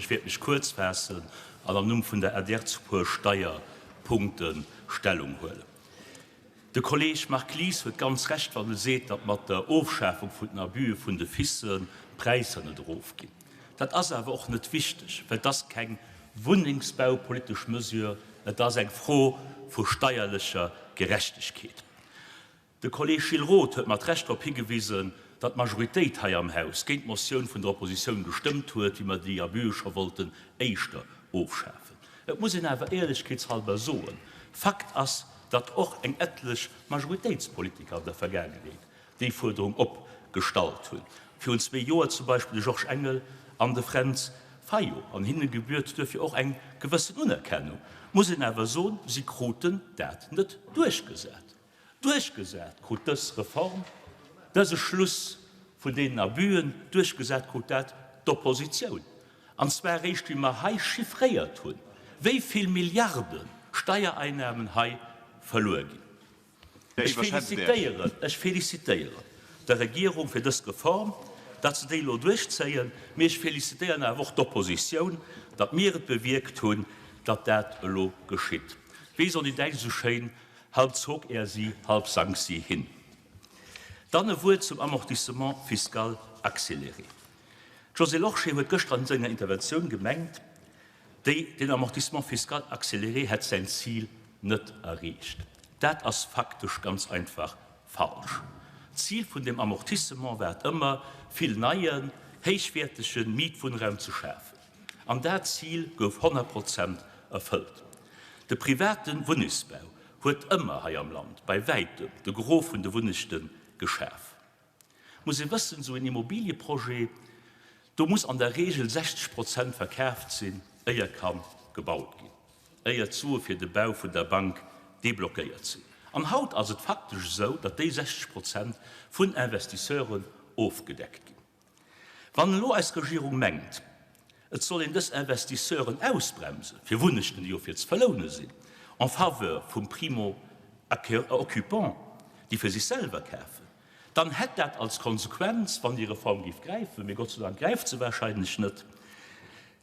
Ech wäert mech kuerz faassen an am Numm vun der adr zu puer Steierpunkte Stellung huelen. De Kolleeg Marc Lies huet ganz Recht, wann e seet, datt mat der Ofschafung vun den Abüe vun de FICen d'Präisser net erofginn. Dat ass awer och net wichteg, well et ass keng wunnengsbaupolitesch Mesure, et ass eng Fro vu steierlecher Gerechtegkeet. De Kolleeg Gilles Roth huet mat Recht drop higewisen, datt d'Majoritéit hei am Haus géint d'Motioun vun der Oppositioun gestëmmt huet, wéi mer déi Abüe scho wollten éischter ofschafen. Et muss een awer éierlechkeetshalber soen, Fakt ass, datt och eng etlech Majoritéitspolitiker an der Vergaangenheet déi Fuerderung opgestallt hunn, virun zwee Joer zum Beispill de Georges Engel an de Fränz Fayot, an hinne gebührt duerfir och eng gewëssen Unerkennung, muss een awer soen, si kruten dat net duerchgesat. Duerchgesat krut dës Reform, dëse Schluss vun deenen Abüen, duerchgesat krut dat d'Oppositioun, an zwar eréischt wéi mer hei chiffréiert hunn, wéi vill Milliarde Steiereinnahmen hei verluer ginn. Ech félicitéieren, ech félicitéieren der Regierung fir dës Reform, datt se déi elo duerchzéien, mee ech félicitéieren awer och d'Oppositioun, datt mir et bewierkt hunn, datt dat elo geschitt. Wéi soen déi Däitsch esou schéin, Halb zog er sie, halb sank sie hin. Dann e Wuert zum Amortissement fiscal accéléré. D'Josée Lorsché huet gëschter an senger Interventioun gemengt, déi, den Amortissement fiscal accéléré hätt säin Zil net erreecht. Dat ass faktesch ganz einfach falsch. D'Zil vun deem Amortissement war et ëmmer, vill neien, héichwäertege Mietwunnraum ze schafen. An dat Zil gouf 100 Prozent erfëllt. De private Wunnengsbau huet ëmmer hei am Land bei wäitem de Gros vun de Wunnechte geschaf. Muss ee wëssen, esou en Immobilieprojet, do muss an der Regel 60 Prozent verkaaft sinn, éier ka gebaut ginn, éier d'Sue fir de Bau vun der Bank deblockéiert sinn. An haut ass et faktesch esou, datt déi 60 Prozent vun Investisseuren ofgedeckt ginn. Wann elo eis Regierung mengt, et soll een dës Investisseuren ausbremsen, fir Wunnechten, déi jo fir ze verloune sinn, en faveur vum Primo-occupant, déi fir sech selwer kafen, dann hätt dat als Konsequenz, wann déi Reform géif gräifen, mee Gott sei Dank gräift se wahrscheinlech net,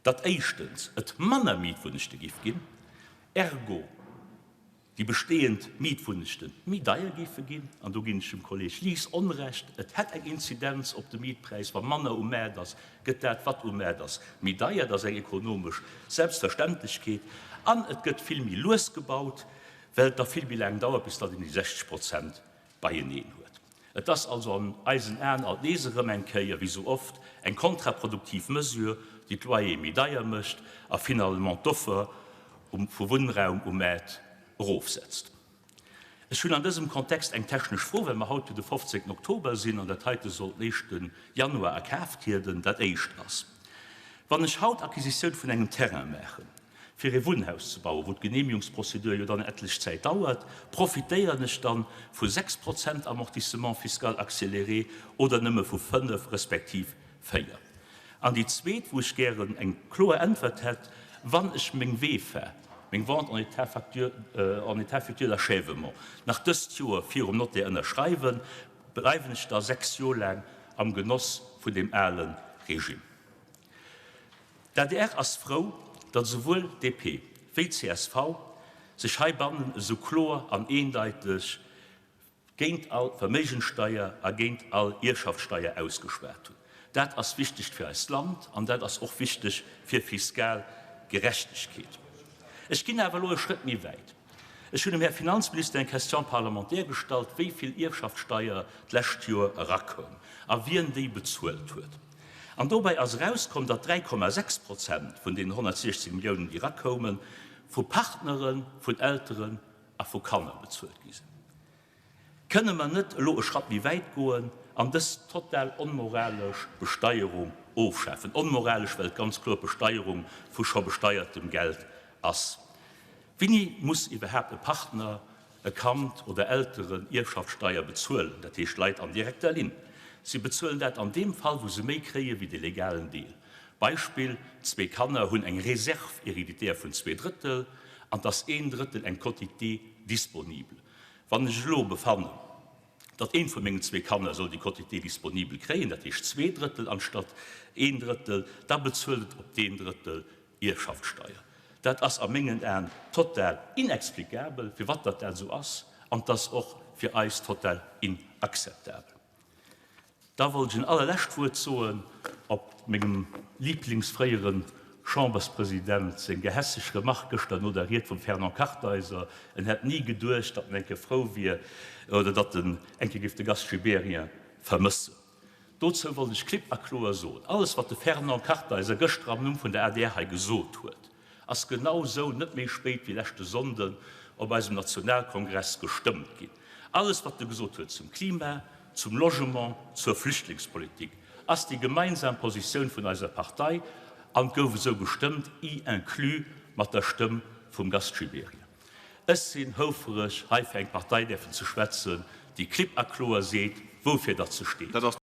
datt éischtens et manner Mietwunnechte géif ginn, ergo, déi bestehend Mietwunnechten méi deier géife ginn, an do ginn ech dem Kolleg Lies Onrecht, et hätt eng Inzidenz op de Mietpräis, wa manner um Maart ass, gëtt dat, wat um Maart ass, méi deier, dat ass eng ekonomesch Selbstverständlechkeet, an et gëtt vill méi lues gebaut, well et da vill méi laang dauert, bis datt een déi 60 Prozent beieneen huet. Et ass also an eisen Aen alt nees erëm eng Kéier, wéi sou oft, eng kontraproduktiv Mesure, déi d'Loyere méi deier mécht a finalement d'Offer vu Wunnraum um Maart erofsetzt. Ech hunn an dësem Kontext eng technesch Fro, well mer haut jo de 15 Oktober sinn an dat heite sollt den éischte Januar a Kraaft trieden. Dat éischt ass, Wann ech haut Acquisitioun vun engem Terrain maachen, fir ee Wunnhaus ze bauen, wou d'Genehmigungsprozedur jo dann etlech Zäit dauert, profitéieren ech dann vu 6 Prozent Amortissement fiscal accéléré oder nëmme vu 5 respektiv 4? An déi zweet, wou ech gären eng kloer Äntwert hätt, Wann ech meng VEFA, meng Vente en état facture, en état futur d'achèvement, nach dëst Joer virum Notaire ënnerschreiwen, bleiwen ech da 6 Joer laang am Genoss vun deem ale Regime? D'adr ass frou, datt esouwuel DP wéi csv sech heibannen esou kloer an eendeiteg géint all Verméigenssteier a géint all Ierfschaftssteier ausgeschwat hunn. Dat ass wichteg fir eist Land an dat ass och wichteg fir fiskal Gerechtegkeet. Ech ginn awer elo e Schrëtt méi wäit. Ech hunn dem Här Finanzminister eng Question parlementaire gestallt, wéi vill Ierfschaftssteier d'lescht Joer erakoum a wien déi bezuelt huet. An dobäi ass erauskomm, datt 3,6 Prozent vun deenen 116 Milliounen, déi erakoumen, vu Partneren, vun Elteren a vu Kanner bezuelt gi sinn. Kënne mer net elo e Schratt méi wäit goen an dës total onmoralesch Besteierung ofschafen? Onmoralesch, well et ganz kloer d'Besteierung vu scho besteiertem Geld ass. Wéini muss iwwerhaapt e Partner, e Kand oder Elteren Ierfschaftssteier bezuelen, dat heescht Leit an direkter Linn? Si bezuelen dat an deem Fall, wou se méi kréie wéi de legalen Deel. Beispill, Zwee Kanner hunn eng Réserve héréditaire vun 2 Drëttel an 't ass een Drëttel eng Quotité disponible. Wann ech elo befannen. datt eent vu mengen zwee Kanner soll déi Quotité disponible kréien, dat heescht 2/3 anstatt een Drëttel, da bezuelt et op deen Drëttel Ierfschaftssteier. Dat ass a mengen Aen total inexplicabel, firwat datt dat esou ass, an 't ass och fir eis total inacceptabel. Da wollt ech en allerlescht Wuert soen op mengem Lieblingsfréiere Chamberspresident seng gehässeg Remark gëschter no der Ried vum Fernand Kartheiser, en hätt ni geduecht, datt en eng Kéier frou wier oder datt en eng Kéier géif de Gast Gibéryen vermëssen. Dozou wollt ech klipp a kloer soen, Alles wat de Fernand Kartheiser gëschter am Numm vun der adr hei gesot huet, ass genau sou net méi spéit wéi leschte Sonnden op eisem Nationalkongress gestëmmt ginn. Alles wat e gesot huet zum Klima, zum Logement, zur Flüchtlingspolitik, ass déi gemeinsam Positioun vun eiser Partei an gouf esou gestëmmt, y inclus mat der Stëmm vum Gast Gibéryen. Ech sinn houfereg, hei fir eng Partei däerfen ze schwätzen, déi klipp a kloer seet, woufir datt se steet.